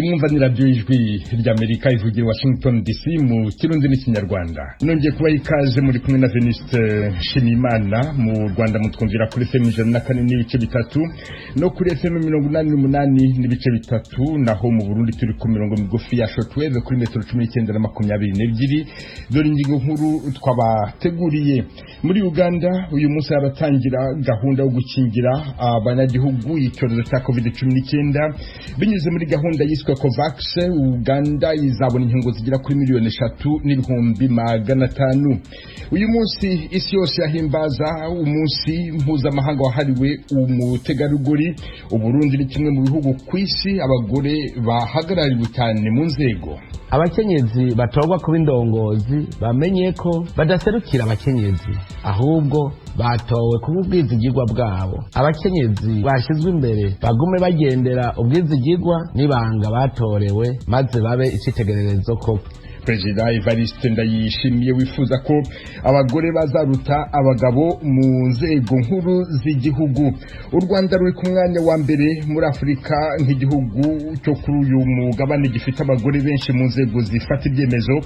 Mwumva ni radiyo Ijwi ry'Amerika ivugira Washington DC mu Kirundi n'Ikinyarwanda. Nongeye kubaha ikaze, muri kumwe na Venuste Nshimiyimana. Mu Rwanda mutwumvira kuri FM 104.3 no kuri FM 88.3, naho mu Burundi turi ku mirongo migufi ya shortwave kuri metero 19 na 22. Dore ingingo nkuru twabateguriye. Muri Uganda uyu munsi haratangira gahunda yo gukingira abanyagihugu icyorezo cya COVID-19 binyuze muri gahunda yiswe COVAX. Uganda izabona inkingo zigera kuri 3,500,000. Uyu munsi isi yose yahimbaza umunsi mpuzamahanga wahariwe umutegarugori. Uburundi ni kimwe mu bihugu ku isi abagore bahagarariwe cyane mu nzego. Abakenyezi batorwa kuba indongozi bamenye ko badaserukira abakenyezi, ahubwo batowe kuba ubwizigirwa bwabo. Abakenyezi bashyizwe imbere bagume bagendera ubwizigirwa n'ibanga batorewe, maze babe icyitegererezo koko. Perezida Evariste Ndayishimiye wifuza ko abagore bazaruta abagabo mu nzego nkuru z'igihugu. U Rwanda ruri ku mwanya wa mbere muri Afurika nk'igihugu cyo kuri uyu mugabane gifite abagore benshi mu nzego zifata ibyemezo.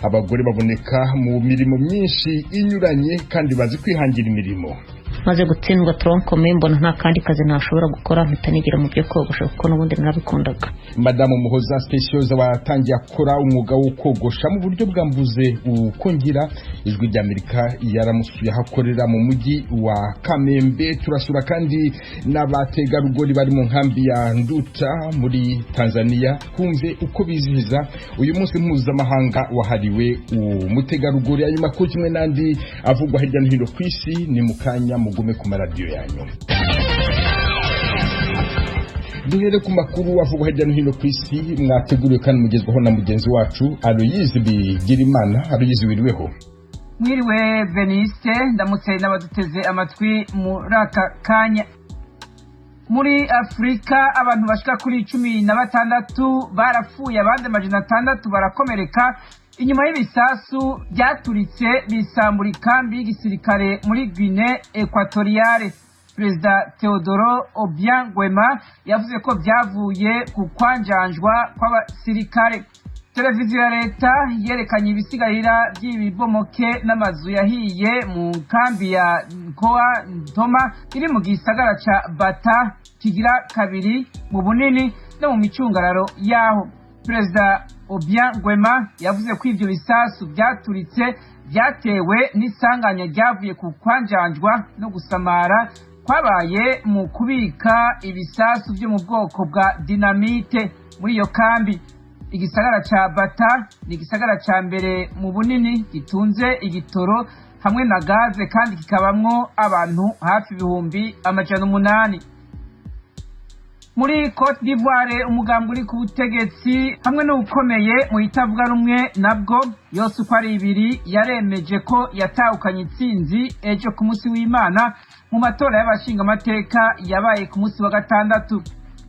Abagore baboneka mu mirimo myinshi inyuranye kandi bazi kwihangira imirimo. Maze gutsindwa tronc commun, mbona nta kandi kazi ntashobora gukora, mpita nigira mu byo kogosha kuko n'ubundi narabikundaga. Madamu Muhoza Specioza watangiye akora umwuga wo kogosha mu buryo bwambuze uko ngira, Ijwi ry'Amerika yaramusuye aho akorera mu mujyi wa Kamembe. Turasura kandi n'abategarugori bari mu nkambi ya Nduta muri Tanzania, kumve uko bizihiza uyu munsi mpuzamahanga wahariwe umutegarugori. Ayo makuru kimwe n'andi avugwa hirya no hino ku isi ni mu kanya, mugume ku maradiyo yanyu. Duhere ku makuru avugwa hirya no hino ku isi mwateguriwe kandi mugezwaho na mugenzi wacu Aloyizi Bigirimana. Aloyizi, wiriweho? Mwiriwe Veniste, ndamutse n'abaduteze amatwi muri aka kanya. Muri Afurika abantu bashika kuri 16 barapfuye, abandi 600 barakomereka inyuma y'ibisasu byaturitse bisambura ikambi y'igisirikare muri Guinée Équatoriale. Perezida Teodoro Obiang Nguema yavuze ko byavuye ku kwanjanjwa kw'abasirikare. Televiziyo ya leta yerekanye ibisigarira by'ibibomoke n'amazu yahiye mu nkambi ya Nkoa Ntoma iri mu gisagara ca Bata kigira kabiri mu bunini no mu micungararo yaho. Perezida Obiang Nguema yavuze ko ivyo bisasu byaturitse byatewe n'isanganya ryavuye ku kwanjanjwa no gusamara kwabaye mu kubika ibisasu byo mu bwoko bwa dinamite muri iyo kambi. Igisagara ca Bata ni igisagara ca mbere mu bunini gitunze igitoro hamwe na gaze, kandi kikabamwo abantu hafi 800,000. Muri Cote d'Ivoire, umugambi uri ku butegetsi hamwe n'ubukomeye mu itavuga rumwe nabwo yose uko ari ibiri yaremeje ko yatahukanye intsinzi ejo ku munsi w'Imana mu matora y'abashingamateka yabaye ku munsi wa gatandatu.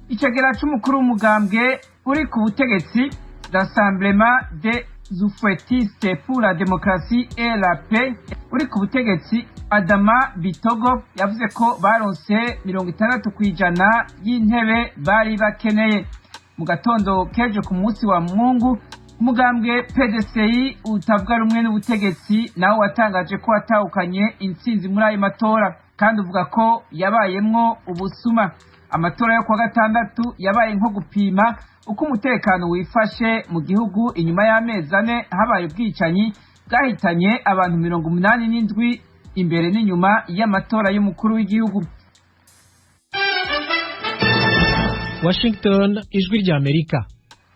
Icegera c'umukuru w'umugambwe uri ku butegetsi, Rassemblement des Houphouëtistes pour la démocratie et la paix, uri ku butegetsi, Adama Bictogo, yavuze ko baronse 60% y'intebe bari bakeneye. Mu gatondo k'ejo ku munsi wa Mungu, umugambwe PDCI utavuga rumwe n'ubutegetsi nawo watangaje ko watahukanye intsinzi muri ayo matora, kandi uvuga ko yabayemwo ubusuma. Amatora yo kuwa gatandatu yabaye nko gupima uko umutekano wifashe mu gihugu inyuma y'amezi 4 habaye ubwicanyi bwahitanye abantu 87 imbere n'inyuma y'amatora y'umukuru w'igihugu. Washington, Ijwi ry'Amerika.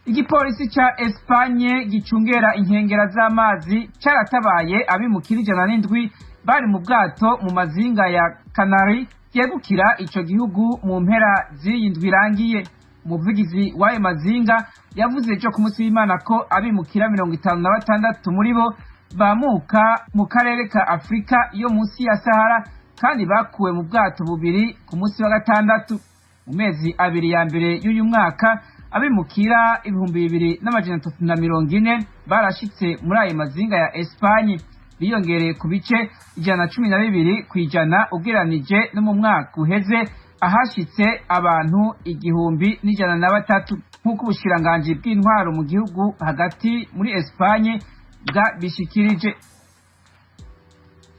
Igipolisi ca Espanye gicungera inkengera z'amazi caratabaye abimukira 107 bari mu bwato mu mazinga ya Canary yegukira ico gihugu mu mpera z'iyi ndwi irangiye. Umuvugizi w'ayo mazinga yavuze ejo ku munsi w'Imana ko abimukira 56 muri bo bamuka mu karere ka Afurika yo munsi ya Sahara, kandi bakuwe mu bwato bubiri ku munsi wa gatandatu. Mu mezi 2 ya mbere y'uyu mwaka, abimukira 2340 barashitse muri ayo mazinga ya Espanye, biyongereye ku bice 112% ugereranije no mu mwaka uheze ahashitse abantu 1103. Nk'uko ubushikiranganji bw'intwaro mu gihugu hagati muri Espagne bwabishikirije.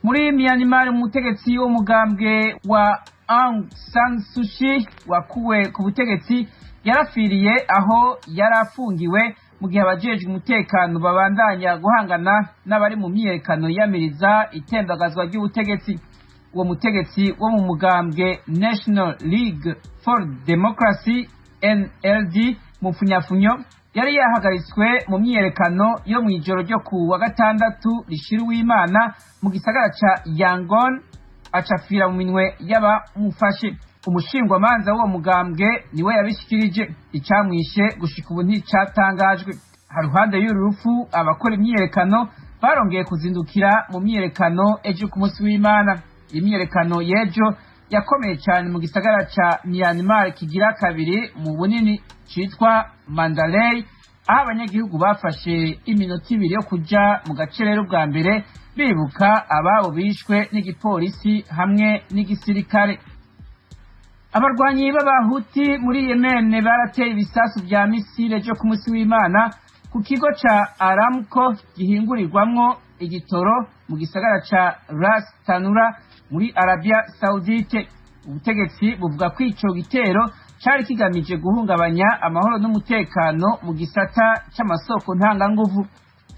Muri Myanmar, umutegetsi w'umugambwe wa Aung San Suu Kyi wakuwe ku butegetsi yarafiriye aho yarafungiwe, mu gihe abajejwe umutekano babandanya guhangana n'abari mu myiyerekano yamiriza itembagazwa ry'ubutegetsi. Uwo mutegetsi wo mu mugambwe National League for Democracy, NLD mu mfunyafunyo, yari yahagaritswe mu myiyerekano yo mu ijoro ryo ku wa gatandatu rishira uw'Imana mu gisagara ca Yangon, acafira mu minwe y'abamufashe. Umushingwamanza w'uwo mugambwe niwe yabishikirije. Icamwishe gushika ubu nticatangajwe. Haruhande y'uru rupfu, abakora imyiyerekano barongeye kuzindukira mu myiyerekano ejo ku munsi w'Imana. Imyiyerekano y'ejo yakomeye cyane mu gisagara ca Myanmar kigira kabiri mu bunini citwa Mandalay, aho abanyagihugu bafashe iminota 2 yo kuja mu gacerere bwa mbere bibuka ababo bishwe n'igipolisi hamwe n'igisirikare. Abarwanyi b'abahuti muri Yemen barateye ibisasu vya misile ejo ku munsi w'Imana ku kigo ca Aramco gihingurirwamwo igitoro mu gisagara ca Ras Tanura muri Arabia Saudite. Ubutegetsi buvuga ko ico gitero cari kigamije guhungabanya amahoro n'umutekano mu gisata c'amasoko ntanganguvu.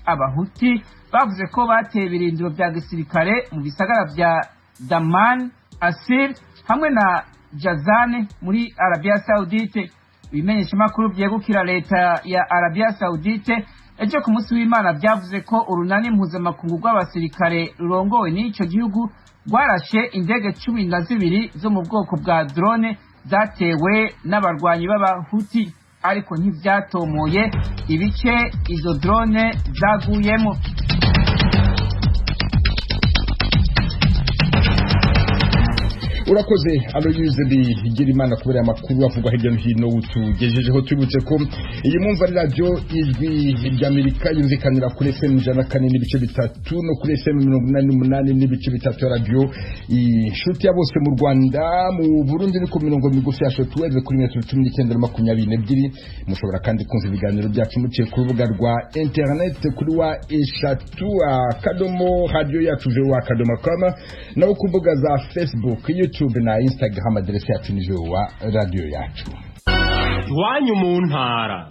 Abahuti bavuze ko bateye ibirindiro vya gisirikare mu bisagara vya Daman, Asir hamwe na Jazane muri Arabia Saudite. Ibimenyeshamakuru vyegukira leta ya Arabia Saudite ejo ku munsi w'Imana vyavuze ko urunani mpuzamakungu rw'abasirikare rurongowe n'ico gihugu rwarashe indege 12 zo mu bwoko bwa drone zatewe n'abarwanyi b'abahuti, ariko ntivyatomoye ibice izo drone zaguyemo. Urakoze Aloyse Bigirimana kubera amakuru avugwa hirya no hino utugejejeho. Tubutse ko iyi mwumva ari radio Ijwi ry'Amerika yumvikanira kuri FM 104.3 no kuri FM 88.3 radio Inshuti ya Bose mu Rwanda. Mu Burundi ni ku mirongo migufi ya shortwave kuri metero 19 na 22. Mushobora kandi kumva ibiganiro byacu muciye ku rubuga rwa internet kuri wa 3 radio yacu voa.com, naho ku mbuga za Facebook, YouTube na Instagram adresse yacu ni VOA radio yacu. Iwanyu mu ntara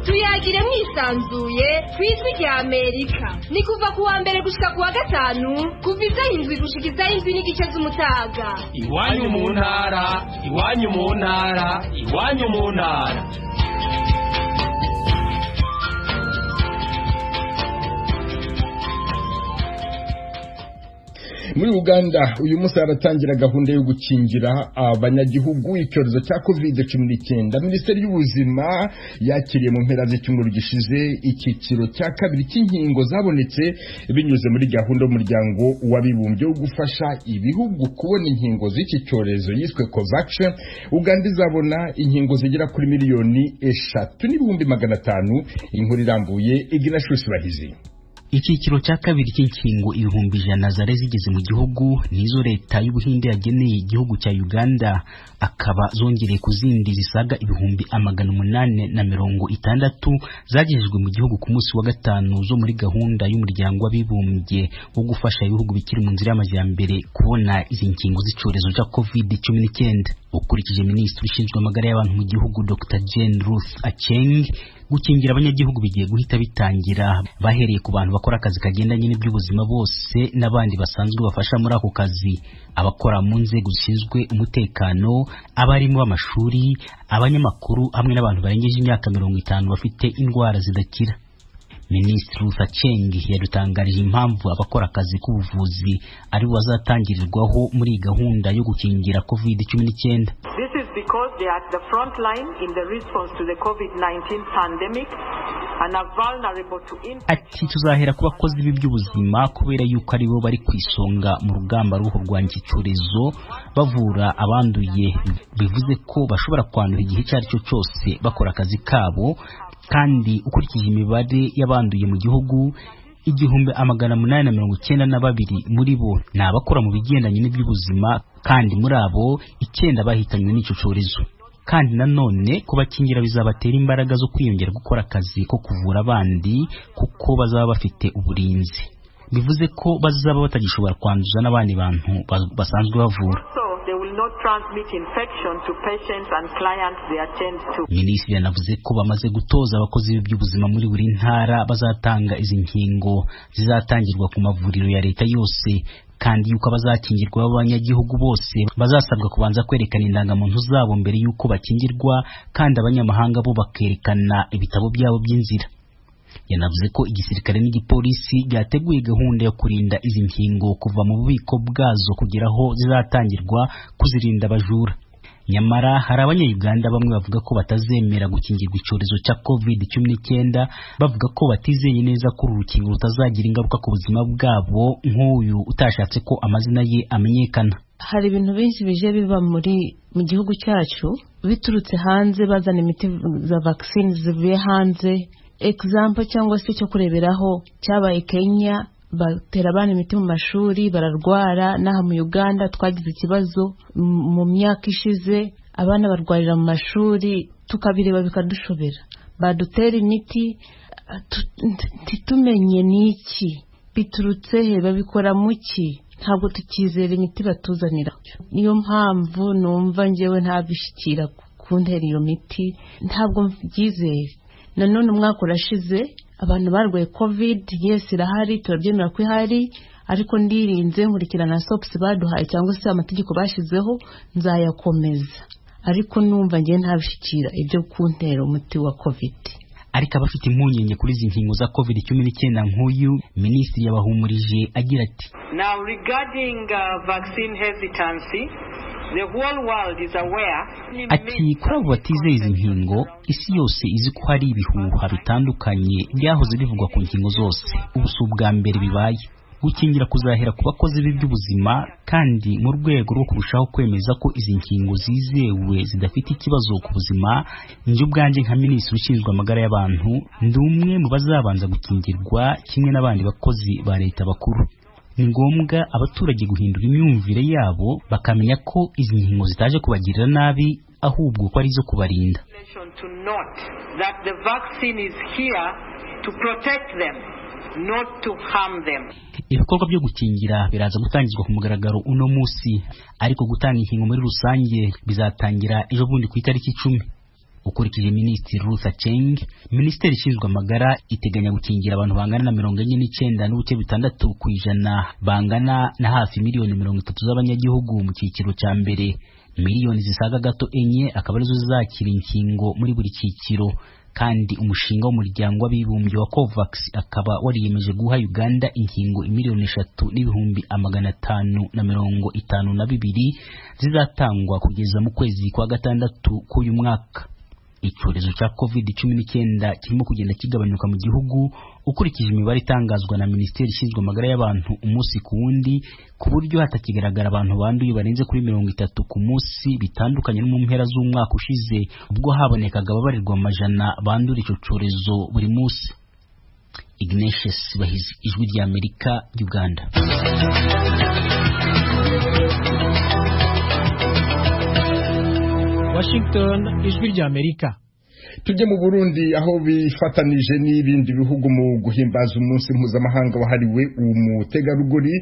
tuyagire mwisanzuye kw'Ijwi rya Amerika. Ni kuva ku wa mbere gushika ku wa gatanu, kuva izaho 7 gushika izaho 7:30 z'umutaga. Iwanyu mu ntara, iwanyu mu ntara, iwanyu mu ntara. Muri Uganda uyu munsi haratangira gahunda yo gukingira abanyagihugu icyorezo cya COVID-19. Minisiteri y'Ubuzima yakiriye mu mpera z'icyumweru gishize icyiciro cya kabiri cy'inkingo zabonetse binyuze muri gahunda y'umuryango w'abibumbye wo gufasha ibihugu kubona inkingo z'iki cyorezo yiswe COVAX. Uganda izabona inkingo zigera kuri 3,500,000. Inkuru irambuye Ignatius Bahizi. Icyiciro cya kabiri cy'inkingo 100,000 zari zigeze mu gihugu nizo leta y'Ubuhinde yageneye igihugu cya Uganda, akaba zongereye ku zindi zisaga 860,000 zagejejwe mu gihugu ku munsi wa gatanu zo muri gahunda y'umuryango w'abibumbye wo gufasha ibihugu bikiri mu nzira y'amajyambere kubona izi nkingo z'icyorezo cya COVID-19. Ukurikije minisitiri ushinzwe amagara y'abantu mu gihugu Dr. Jane Ruth Aceng, gukingira abanyagihugu bigiye guhita bitangira bahereye ku bantu bakora akazi kagendanye n'iby'ubuzima bose n'abandi basanzwe bafasha muri ako kazi, abakora mu nzego zishinzwe umutekano, abarimu b'amashuri, abanyamakuru hamwe n'abantu barengeje imyaka 50 bafite indwara zidakira. Minisitiri Ruth Aceng yadutangarije impamvu abakora akazi k'ubuvuzi ari bo bazatangirirwaho muri gahunda yo gukingira COVID-19. This is because they are at the front line in the response to the COVID-19 pandemic and are vulnerable to Ati tuzahera ku bakozi b'iby'ubuzima kubera yuko ari bo bari ku isonga mu rugamba rwo kurwanya iki cyorezo bavura abanduye, bivuze ko bashobora kwandura igihe icyo ari cyo cyose bakora akazi kabo, kandi ukurikije imibare y'abanduye mu gihugu 1892 muri bo ni abakora mu bigendanye n'iby'ubuzima, kandi muri abo 9 bahitanywe n'icyo cyorezo. Kandi nanone kubakingira bizabatera imbaraga zo kwiyongera gukora akazi ko kuvura abandi, kuko bazaba bafite uburinzi. Bivuze ko bazaba batagishobora kwanduza n'abandi bantu basanzwe bavura. Minisitiri yanavuze ko bamaze gutoza abakozi b'iby'ubuzima muri buri ntara bazatanga izi nkingo zizatangirwa ku mavuriro ya leta yose, kandi yuko abazakingirwa b'abanyagihugu bose bazasabwa kubanza kwerekana indangamuntu zabo mbere yuko bakingirwa, kandi abanyamahanga bo bakerekana ibitabo byabo by'inzira. Yanavuze ko igisirikare n'igipolisi byateguye gahunda yo kurinda izi nkingo kuva mu bubiko bwazo kugera aho zizatangirwa, kuzirinda abajura. Nyamara hari abanya-Uganda bamwe bavuga ko batazemera gukingirwa icyorezo cya COVID-19, bavuga ko batizeye neza ko uru rukingo rutazagira ingaruka ku buzima bwabo, nk'uyu utashatse ko amazina ye amenyekana. Hari ibintu byinshi bije biba mu gihugu cyacu biturutse hanze, bazana imiti za vaccine zivuye hanze. Example cyangwa se cyo kureberaho cyabaye Kenya, batera abana imiti mu mashuri bararwara. N'aha mu Uganda twagize ikibazo mu myaka ishize, abana barwarira mu mashuri, tukabireba bikadushobera. Badutera imiti ntitumenye n'iki biturutse he, babikora muki, ntabwo tukizera imiti batuzanira. Niyo mpamvu numva njyewe ntabishyikira kuntera iyo miti, ntabwo mbyizeye. Nanone umwaka urashize abantu barwaye COVID, yes irahari, turabyemera ko ihari, ariko ndirinze nkurikirana sops baduhaye cyangwa se amategeko bashyizeho, nzayakomeza, ariko numva ngiye ntabishyikira ibyo kuntera umuti wa COVID. Ariko abafite impungenge kuri izi nkingo za COVID-19 nk'uyu, minisitiri yabahumurije agira ati: Now regarding vaccine hesitancy, the whole world is aware. Ati kuri abo batizeye izi nkingo, isi yose izi ko hari ibihuha bitandukanye byahoze bivugwa ku nkingo zose. Ubu si ubwa mbere bibaye. Gukingira kuzahera ku bakozi b'iby'ubuzima, kandi mu rwego rwo kurushaho kwemeza ko izi nkingo zizewe zidafite ikibazo ku buzima, njye ubwanjye nka minisitiri ushinzwe amagara y'abantu ndi umwe mu bazabanza gukingirwa kimwe n'abandi bakozi ba leta bakuru. Ni ngombwa abaturage guhindura imyumvire yabo, bakamenya ko izi nkingo zitaje kubagirira nabi, ahubwo ko ari izo kubarinda. Ibikorwa byo gukingira biraza gutangizwa ku mugaragaro uno munsi, ariko gutanga inkingo muri rusange bizatangira ejo bundi ku itariki 10. Ukurikije Minisitiri Ruth Aceng, Minisiteri ishinzwe amagara iteganya gukingira abantu bangana na 49.6% bangana na hafi miliyoni 30 z'abanyagihugu mu cyiciro cya mbere. Miliyoni zisaga gato 4 akaba arizo zizakira inkingo muri buri cyiciro. Kandi umushinga w'umuryango w'abibumbye wa COVAX akaba wariyemeje guha Uganda inkingo 3,552,000 zizatangwa kugeza mu kwezi kwa 6 k'uyu mwaka. Icyorezo cya COVID-19 kirimo kugenda kigabanuka mu gihugu ukurikije imibare itangazwa na Minisiteri ishinzwe amagara y'abantu umunsi ku wundi, ku buryo hatakigaragara abantu banduye barenze kuri 30 ku munsi, bitandukanye no mu mpera z'umwaka ushize ubwo habonekaga ababarirwa amajana bandura icyo cyorezo buri munsi. Ignatius Bahizi, Ijwi ry'Amerika, Uganda. Washington, Ijwi ry'Amerika. Tujye mu Burundi aho bifatanije n'ibindi bihugu mu guhimbaza umunsi mpuzamahanga wahariwe umutegarugori.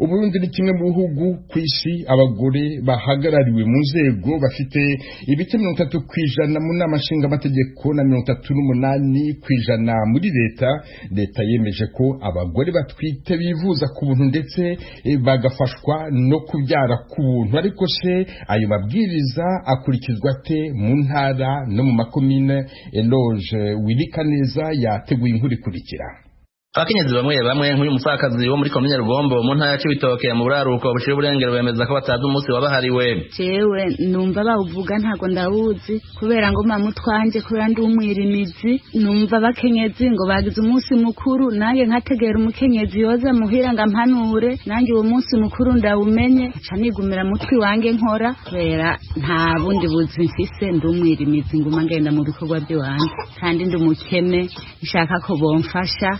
Uburundi ni kimwe mu bihugu ku isi abagore bahagarariwe mu nzego, bafite ibice 30% mu nama nshingamategeko na 38% muri leta. Leta yemeje ko abagore batwite bivuza ku buntu ndetse bagafashwa no kubyara ku buntu. Ariko se ayo mabwiriza akurikizwa ate mu ntara no mu makomine? Eloge Wilikaneza yateguye inkuru ikurikira. Abakenyezi bamwe bamwe nk'uyu mupfakazi wo muri komine Rugombo mu ntara ya Cibitoke mu buraruko bushira uburengero bemeza ko batazi umunsi wabahariwe. Jewe numva bawuvuga ntago ndawuzi kubera ngo mama utwanje kubera ndi umwirimizi, numva abakenyezi ngo bagize umunsi mukuru, nanjye nkategera umukenyezi yoza muhira ngo ampanure, nanjye uwo munsi mukuru ndawumenye, nca nigumira mutwi wange nkora kubera nta bundi buzi mfise, ndi umwirimizi nguma ngenda mu bikorwa by'iwanje kandi ndi umukene, nshaka ko bomfasha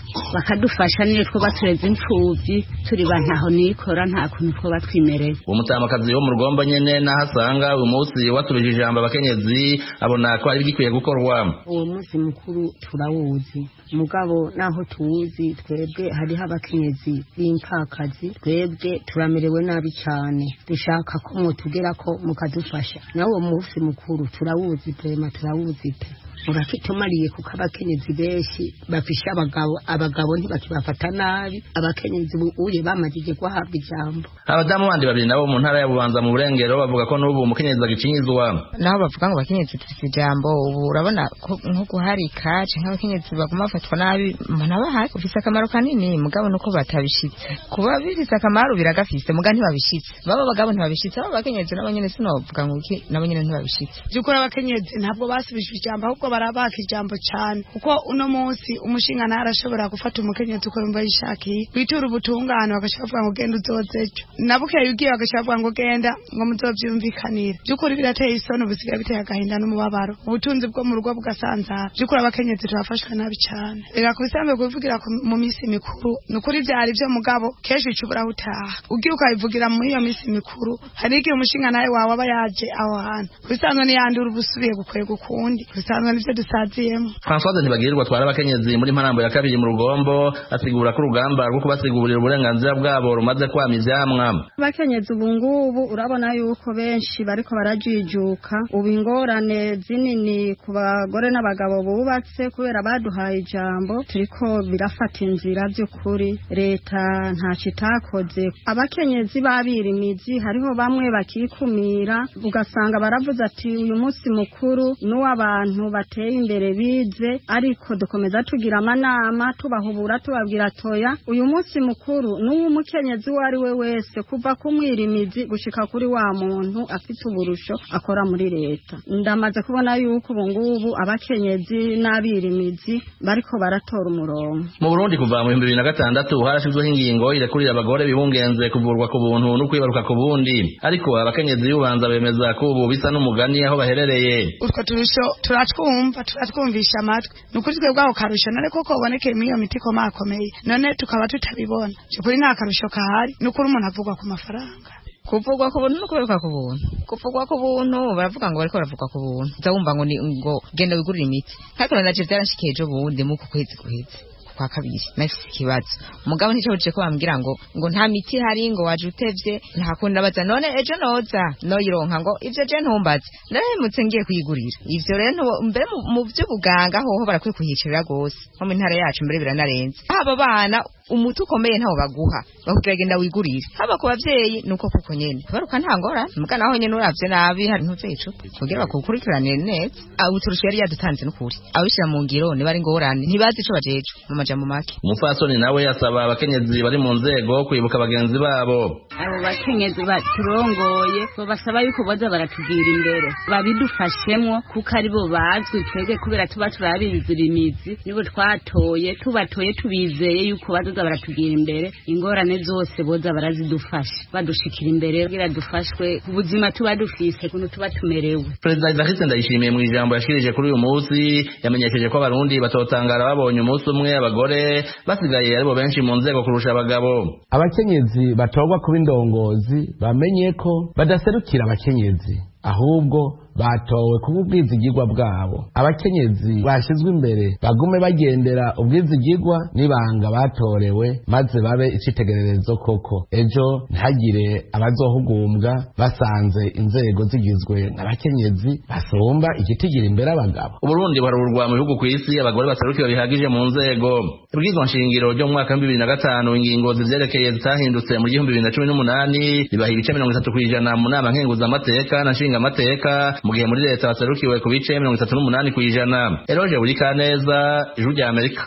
Bakadufasha niyo twoba tureze imfuvyi, turi bantaho nikora, nta kuntu twoba twimereye. Umutamakazi wo mu Rugombo nyene naho asanga uyu munsi wasubije ijambo abakenyezi, abona ko hari igikwiye gukorwa. Uwo munsi mukuru turawuzi, mugabo naho tuwuzi twebwe hariho abakenyezi b'impfakazi, twebwe turamerewe nabi cyane. Dushaka ko mwotugera ko mukadufasha. Nawe uwo munsi mukuru turawuzi prema, turawuzi pe, urakitumariye, kuko abakenyezi benshi bafishe abagabo, abagabo ntibakibafata nabi. Abakenyezi ubu uye bamajije guhabwa ijambo. Abadamu bandi babiri nabo mu ntara ya Bubanza mu Burengero bavuga ko n'ubu umukenyezi agicinyizwa. Naho bavuga ngo abakenyezi dufite ijambo, ubu urabona ko nko guharika canke abakenyezi baguma bafatwa nabi, mbona bahari ufise akamaro kanini, mugabo nuko batabishitse. Kuba bifise akamaro biragafise, muga ntibabishitse. Baba abagabo ntibabishitse, baba abakenyezi nabo nyene sinovuga ngo iki, nabo nyene ntibabishitse. By'ukuri abakenyezi ntabwo basubijwe ijambo, ahubwo barabaka ijambo cyane, kuko uno munsi umushinga arashobora gufata umukenyezi uko yumva yishakiye, witura ubutungane bagashaka bavuga ngo genda uzoze ejo, na bukeye ugiye bagashaka bavuga ngo genda ngo muzovyumvikanire. By'ukuri birateye isoni, ubusigaye biteye agahinda n'umubabaro, ubutunzi bwo mu rugo bugasanzara. By'ukuri abakenyezi turafashwe nabi cyane. Reka kubisambe kubivugira mu minsi mikuru, ni ukuri vyari vyo, mugabo kenshi uca ubura aho utaha ugiye ukabivugira muri iyo minsi mikuru. Hari igihe umushinga nawe wawe aba yaje aho hantu, kubisanzwe niyandura uba usubiye gukwega ukundi, kubisanzwe nivyo dusaziyemo. Françoise Ntibagirirwa atwara abakenyezi muri Mparambo ya kabiri mu Rugombo asigura ko urugamba rwo kubasigurira uburenganzira bwabo rumaze kwama ivyamwa. Abakenyezi ubu ngubu urabona yuko benshi bariko barajijuka. Ubu ingorane zinini ku bagore n'abagabo bubatse, kubera baduhaye ijambo, turiko birafata inzira. By'ukuri leta ntacyo itakoze. Abakenyezi b'abirimizi hariho bamwe bakikumira, ugasanga baravuze ati uyu munsi mukuru n'uw'abantu bateye imbere bize, ariko dukomeza tugira amanama, tubahubura, tubabwira toya, uyu munsi mukuru n'uw'umukenyezi uwo ari we wese, kuva ku mwirimizi gushika kuri wa muntu afite uburusho akora muri leta. Ndamaze kubona yuko ubu ngubu abakenyezi n'abirimizi bariko baratora umurongo. Mu Burundi kuva mu 2006 harashizweho ingingo irekurira abagore bibungenze kuvurwa ku buntu no kwibaruka ku bundi, ariko abakenyezi b'Ubanza bemeza ko ubu bisa n'umugani aho baherereye. Utwo turusho turatwumva, turatwumvisha amatwi. Ni ukuri twebwe ako karusho none koko ubonekeye muri iyo miti ikomakomeye, none tukaba tutabibona, by'ukuri nta karusho kahari. Ni ukuri umuntu avugwa ku mafaranga. Kuvugwa ku buntu no kuberuka ku buntu. Kuvugwa ku buntu, baravuga ngo bariko baravugwa ku buntu, uza wumva ngo ni ngo genda wigurire imiti. Ariko naje vyaranshikiye ejo bundi muku kwezi guheze kwa kabiri, nafise ikibazo, mugabo nticabujije ko bambwira ngo nta miti ihari, ngo waje utevye. Nta kundi, ndabaza none ejo noza noyironka? Ngo ivyo je ntumbaze, narahemutse ngiye kuyigurira. Ivyo rero mbere mu vy'ubuganga hoho barakwiye kuhicarira gose, nko mu ntara yacu mbere biranarenze. Haba abana umuti ukomeye ntawo baguha, bakubwira genda wigurire. Haba ku bavyeyi nuko kuko nyene baruka nta ngorane, muga naho nyene uravye nabi hari ntuvye icupa kugira bakukurikiranire neza. Uturusho yari yadutanze n'ukuri abishira mu ngiro niba ari ngorane, ntibazi ico bajejwe mu majambo make. Umupfasoni nawe yasaba abakenyezi bari mu nzego kwibuka bagenzi babo. Abo bakenyezi baturongoye babasaba yuko boza baratugira imbere, babidufashemwo, kuko aribo bazwi. Twebwe kubera tuba turabizira imizi, nibo twatoye, tubatoye tubizeye yuko bazoza baratugira imbere. Ingorane zose boza barazidufasha, badushikira imbere kugira dufashwe ku buzima tuba dufise, kuntu tuba tumerewe. Perezida Evariste Ndayishimiye mu ijambo yashikirije kuri uyu munsi yamenyesheje ko abarundi batotangara babonye umunsi umwe abagore basigaye aribo benshi mu nzego kurusha abagabo. Abakenyezi batorwa kuba indongozi bamenye ko badaserukira abakenyezi, ahubwo batowe kuba ubwizigirwa bwabo. Abakenyezi bashyizwe imbere bagume bagendera ubwizigirwa n'ibanga batorewe, maze babe icitegererezo koko. Ejo ntihagire abazohugumbwa basanze inzego zigizwe n'abakenyezi basumba igitigira imbere abagabo. Uburundi buharurwa mu bihugu kw'isi abagore baserukiwe bihagije mu nzego. Ibwirizwa nshingiro ryo mu mwaka wa 2005, ingingo zivyerekeye zitahindutse mu 2018, ribaha ibice 30% mu nama nkenguzamateka na nshingamateka, mu gihe muri leta baserukiwe ku bice 38%. Eroje Burikaneza, Ijwi rya Amerika.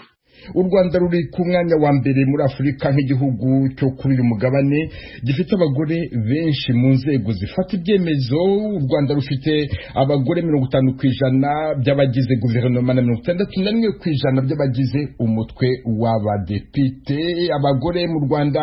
U Rwanda ruri ku mwanya wa mbere muri Afurika nk'igihugu cyo kuri uyu mugabane gifite abagore benshi mu nzego zifata ibyemezo. U Rwanda rufite abagore 50% by'abagize guverinoma na 61% by'abagize umutwe w'abadepite. Abagore mu Rwanda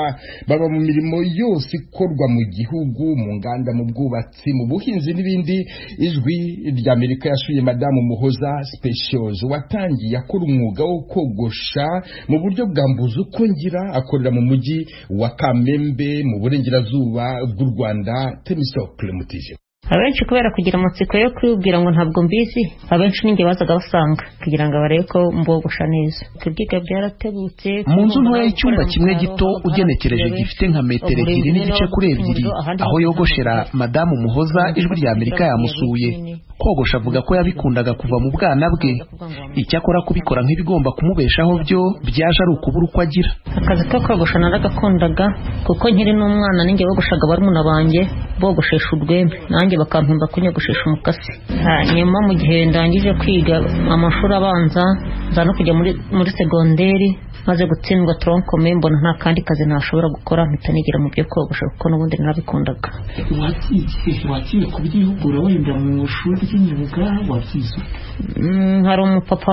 baba mu mirimo yose ikorwa mu gihugu, mu nganda, mu bwubatsi, mu buhinzi n'ibindi. Ijwi ry'Amerika yasuye Madamu Muhoza Speciose watangiye akora umwuga wo kogosha Yogosha mu buryo bwa mbuzi uko ngira, akorera mu mujyi wa Kamembe mu burengerazuba bw'u Rwanda. Temisocle Mutije. Abenshi kubera kugira amatsiko yo kwibwira ngo ntabwo mbizi, abenshi ninjye bazaga basanga kugira ngo barebe ko mbogosha neza. Kubyiga byarategutse. Mu nzu ntoya y'icyumba kimwe gito ugenekereje gifite nka metero 2.5 kuri 2, aho yogoshera, Madamu Muhoza Ijwi rya Amerika yamusuye. Kogosha avuga ko yabikundaga kuva mu bwana bwe, icyakora kubikora nk'ibigomba kumubeshaho byo byaje ari ukubura uko agira. Akazi ko kogosha naragakundaga kuko nkiri n'umwana ninjye bogoshaga barumuna banjye bogoshesha urwembe, nanjye bakampemba kunyogoshesha umukasi. Hanyuma mu gihe ndangije kwiga amashuri abanza nza no kujya muri segonderi, maze gutsindwa tronc commun mbona nta kandi kazi ntashobora gukora, mpita nigira mu byo kogosha kuko n'ubundi narabikundaga. Wagiye kubyihugura wenda mu ishuri ry'imyuga, wabyize? Hari umupapa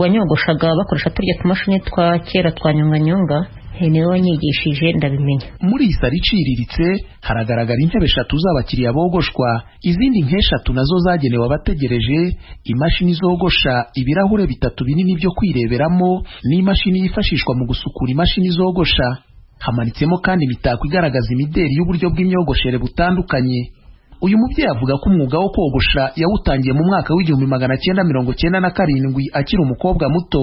wanyogoshaga bakoresha turya tumashini twa kera twa nyonganyonga, niwe wanyigishije ndabimenya. Muri iyi saro iciriritse haragaragara intebe 3 z'abakiriya bogoshwa, izindi nk'eshatu nazo zagenewe abategereje, imashini zogosha, ibirahure 3 binini byo kwireberamo n'imashini yifashishwa mu gusukura imashini zogosha. Hamanitsemo kandi imitako igaragaza imideri y'uburyo bw'imyogoshere butandukanye. Uyu mubyeyi avuga ko umwuga wo kogosha yawutangiye mu mwaka w'1997 akiri umukobwa muto.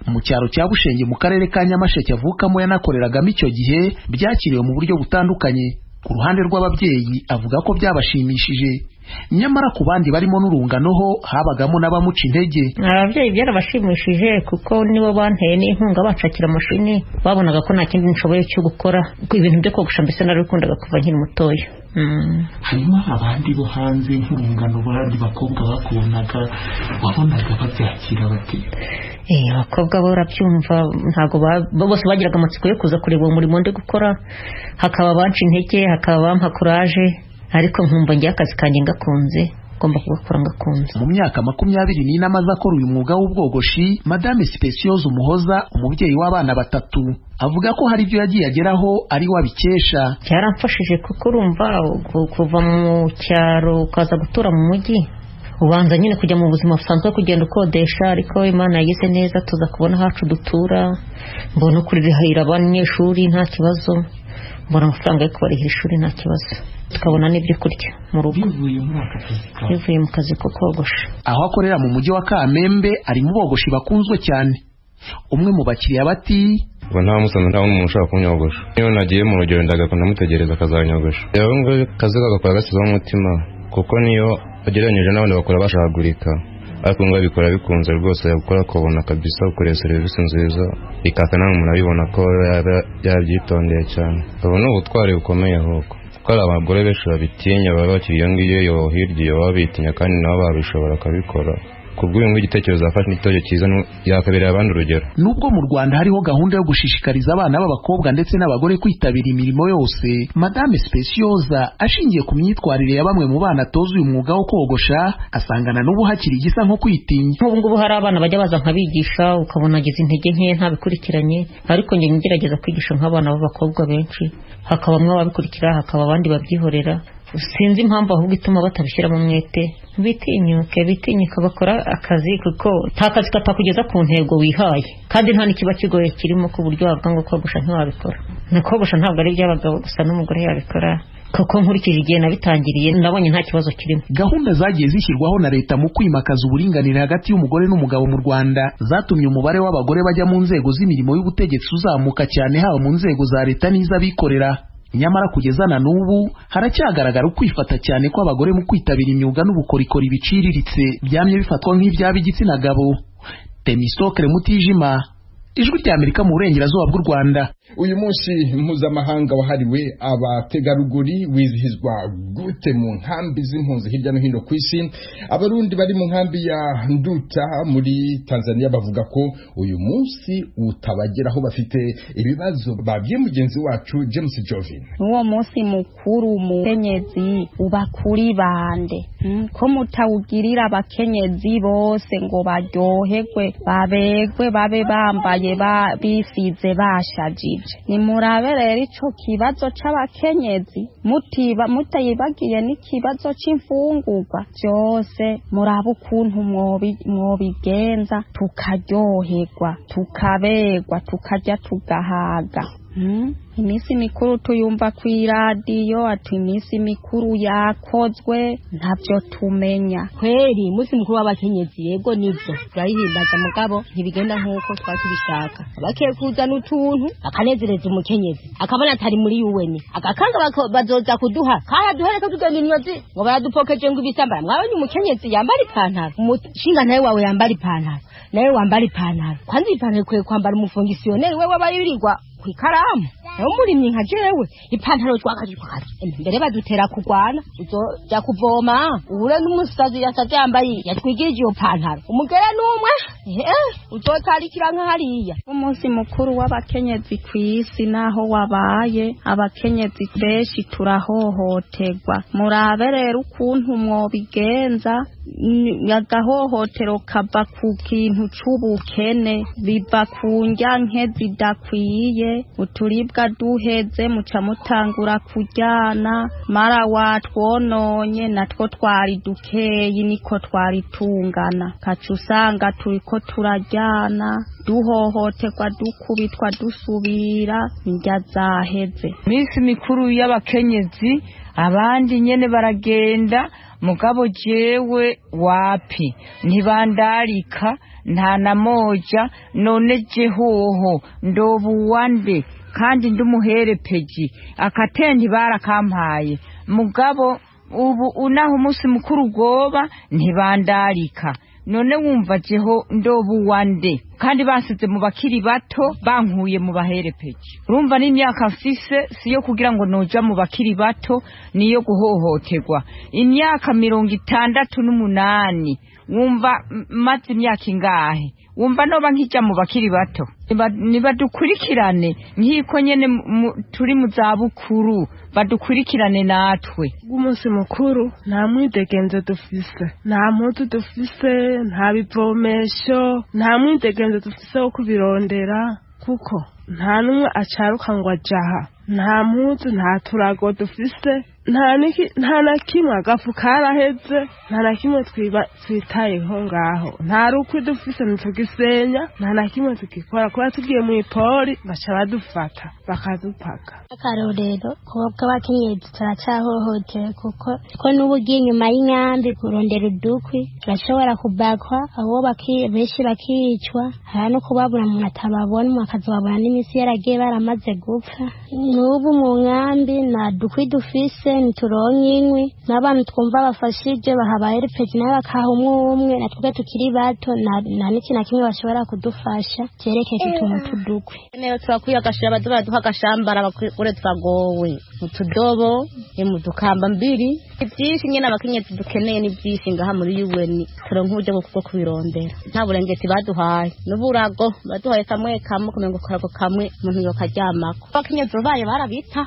Mu cyaro cya Bushenge mu karere ka Nyamasheke avukamo yanakoreragamo icyo gihe, byakiriwe mu buryo butandukanye. Ku ruhande rw'ababyeyi avuga ko byabashimishije, nyamara ku bandi barimo n'urungano ho habagamo n'abamuca intege. Ababyeyi byarabashimishije kuko nibo banteye n'inkunga banshakira amashini, babonaga ko nta kindi nshoboye cyo gukora ibintu byo kogosha, mbese narabikundaga kuva nkiri mutoya. Hanyuma abandi bo hanze nk'urungano, abandi bakobwa bakubonaga, wabonaga babyakira bate? Abakobwa bo barabyumva, ntabwo bose bagiraga amatsiko yo kuza kureba uwo murimo ndi gukora, hakaba abanca intege, hakaba abampa kuraje, ariko nkumva ngiye akazi kanjye ngakunze, ngomba kugakora ngakunze. Mu myaka 24 amaze akora uyu mwuga w'ubwogoshi, Madame Speciose Umuhoza, umubyeyi w'abana 3, avuga ko hari ibyo yagiye ageraho ari we abikesha. Cyaramfashije kuko urumva kuva mu cyaro ukaza gutura mu mujyi, ubanza nyine kujya mu buzima busanzwe kugenda ukodesha, ariko Imana yagize neza tuza kubona hacu dutura, mbona kurihira abanyeshuri nta kibazo, mbona amafaranga yo kubarihira ishuri nta kibazo, tukabona n'ibyo kurya mu rugo bivuye mu kazi ko kogosha. Aho akorera mu mujyi wa Kamembe ari mu bogoshi bakunzwe cyane. Umwe mu bakiriya bati: Ngo nta musanze nta n'umuntu ushaka kunyogosha, niyo nagiye mu rugendo ndagakunda ndamutegereza akazanyogosha. Rero ngo akazi kagakora gasizeho umutima, kuko niyo ugereranyije n'abandi bakora bashagurika, ariko ngo abikora bikunze rwose, yakora akabona kabisa ukoreye serivisi nziza, ikaka nawe umuntu abibona ko yabyitondeye cyane. Ubu ni ubutwari bukomeye ahubwo, kuko hari abagore benshi babitinya, baba bakiri iyo ngiyo yo hirya iyo baba bitinya, kandi nabo babishobora akabikora. Kubw'uyu nguyu igitekerezo yafashe n'igitekerezo cyiza, yakabereye abandi urugero. Nubwo mu Rwanda hariho gahunda yo gushishikariza abana b'abakobwa ndetse n'abagore kwitabira imirimo yose, Madame Specioza ashingiye ku myitwarire ya bamwe mu bana atoza uyu mwuga wo kogosha, asangana n'ubu hakiri igisa nko kwitinya. Nk'ubu ngubu hari abana bajya baza nkabigisha, ukabona agize intege nke ntabikurikiranye, ariko njye ngerageza kwigisha nk'abana b'abakobwa benshi, hakabamwe ababikurikira, hakaba abandi babyihorera. Sinzi impamvu ahubwo ituma batabishyiramo umwete, bitinyuke bakora akazi, kuko nta kazi katakugeza ku ntego wihaye, kandi nta n'ikiba kigoye kirimo ku buryo wavuga ngo kogosha ntiwabikora. Ni kogosha ntabwo ari iby'abagabo gusa, n'umugore yabikora, kuko nkurikije igihe nabitangiriye nabonye nta kibazo kirimo. Gahunda zagiye zishyirwaho na leta mu kwimakaza uburinganire hagati y'umugore n'umugabo mu Rwanda zatumye umubare w'abagore bajya mu nzego z'imirimo y'ubutegetsi uzamuka cyane, haba mu nzego za leta n'iz'abikorera. Nyamara kugeza na n'ubu haracyagaragara ukwifata cyane kw'abagore mu kwitabira imyuga n'ubukorikori biciriritse byamye bifatwa nk'ibyaba igitsina gabo. Temistokre Mutijima, Ijwi rya Amerika mu burengerazuba bw'u Rwanda. Uyu munsi mpuzamahanga wahariwe abategarugori wizihizwa gute mu nkambi z'impunzi hirya no hino ku isi? Abarundi bari mu nkambi ya Nduta muri Tanzania bavuga ko uyu munsi utabageraho, bafite ibibazo babwiye mugenzi wacu James Jovin. Uwo munsi mukuru mukenyezi uba kuri bande, ko mutawugirira abakenyezi bose ngo baryoherwe, babegwe, babe bambaye, bisize, bashajije. baradushimagije. Nimurabe rero ico kibazo c'abakenyezi, mutayibagiye n'ikibazo c'imfungurwa, vyose murabe ukuntu mwobigenza tukaryoherwa, tukaberwa, tukarya tugahaga. Iminsi mikuru tuyumva kw'iradiyo, ati iminsi mikuru yakozwe, ntavyo tumenya. Kweri umunsi mukuru w'abakenyezi, yego nivyo turayihimbaza, mugabo ntibigenda nk'uko twari tubishaka. Abakiye kuzana utuntu akanezereza umukenyezi, akabona atari muri yuweni agakanga bazoza kuduha karaduhereka tugenda inyozi ngo baradupokeje ngo ibisambara. Mwabonye umukenyezi yambara ipantaro, umushinga ntawe wawe yambara ipantaro, nawe wambara ipantaro. Kwanza ipantaro ikwiye kwambara umufongisiyoneri wewe abayirirwa kwikaramu, nawe umurimyi nka jewe ipantaro twakaje mbere badutera kugwana. Uzoja kuvoma uhure n'umusazi yasaze yambaye yatwigirije iyo pantaro, umugere n'umwe uzotarikira nka hariya. Umunsi mukuru w'abakenyezi kw'isi naho wabaye, abakenyezi benshi turahohoterwa. Murabe rero ukuntu mwobigenza. Agahohotero kava ku kintu c'ubukene, biva ku ndyanke zidakwiye, uturibwa duheze muca mutangura kuryana, mara watwononye natwo twari dukeyi niko twari tungana, kaca usanga turiko turaryana, duhohoterwa, dukubitwa, dusubira indya zaheze. Iminsi mikuru y'abakenyezi abandi nyene baragenda, mugabo jewe wapi, ntibandarika nta na moja. None jehoho ndobuwande kandi ndumuherepeji akatendi barakampaye, mugabo ubu unaho umunsi mukuru goba ntibandarika. None wumva jeho ndobuwande kandi basize mu bakiri bato, bankuye mu baherepeje. Urumva n'imyaka mfise siyo kugira ngo noja mu bakiri bato, niyo guhohoterwa. Imyaka 68, wumva maze imyaka ingahe? Wumva noba nkija mu bakiri bato? Nibadukurikirane nkiko nyene turi mu zabukuru, badukurikirane natwe. Umunsi mukuru nta mwidegenzo dufise, nta mpuzu dufise, nta bivomesho, nta mwidegenzo dufise wo kubirondera, kuko nta n'umwe acaruka ngo ajaha. Nta mpuzu, nta turago dufise, nta na kimwe, agafu karaheze, nta na kimwe twitayeho ngaho. Nta rukwi dufise, ntitugisenya, nta na kimwe tugikora, kuba tugiye mu ipori baca badufata bakadupaka. Akarorero kuba abakenyezi turacyahohotewe, kuko ko n'ubu ugiye inyuma y'inkambi kurondera udukwi turashobora kubakwa, abo benshi bakicwa, hari no kubabura umuntu atababona, umuntu akazababona n'iminsi yaragiye baramaze gupfa. N'ubu mu nkambi nta dukwi dufise, ntituronke inkwi, n'abantu twumva bafashije baha abaherepeji nabo bakaha umwe umwe, natwebwe tukiri bato nta n'ikintu na kimwe bashobora kudufasha cyerekeye utuntu tudukwi. Turakwiye agashira baza baraduha agashambara, abagore turagowe mu tudobo, mu dukamba mbiri, ibyinshi nyine abakenyezi dukeneye ni byinshi ngaha muri yuweni, turonke uburyo bwo kubirondera. Nta burengeti baduhaye, n'uburago baduhaye kamwe kamwe, kumengo karago kamwe umuntu yokaryamako. Abakenyezi babaye barabita.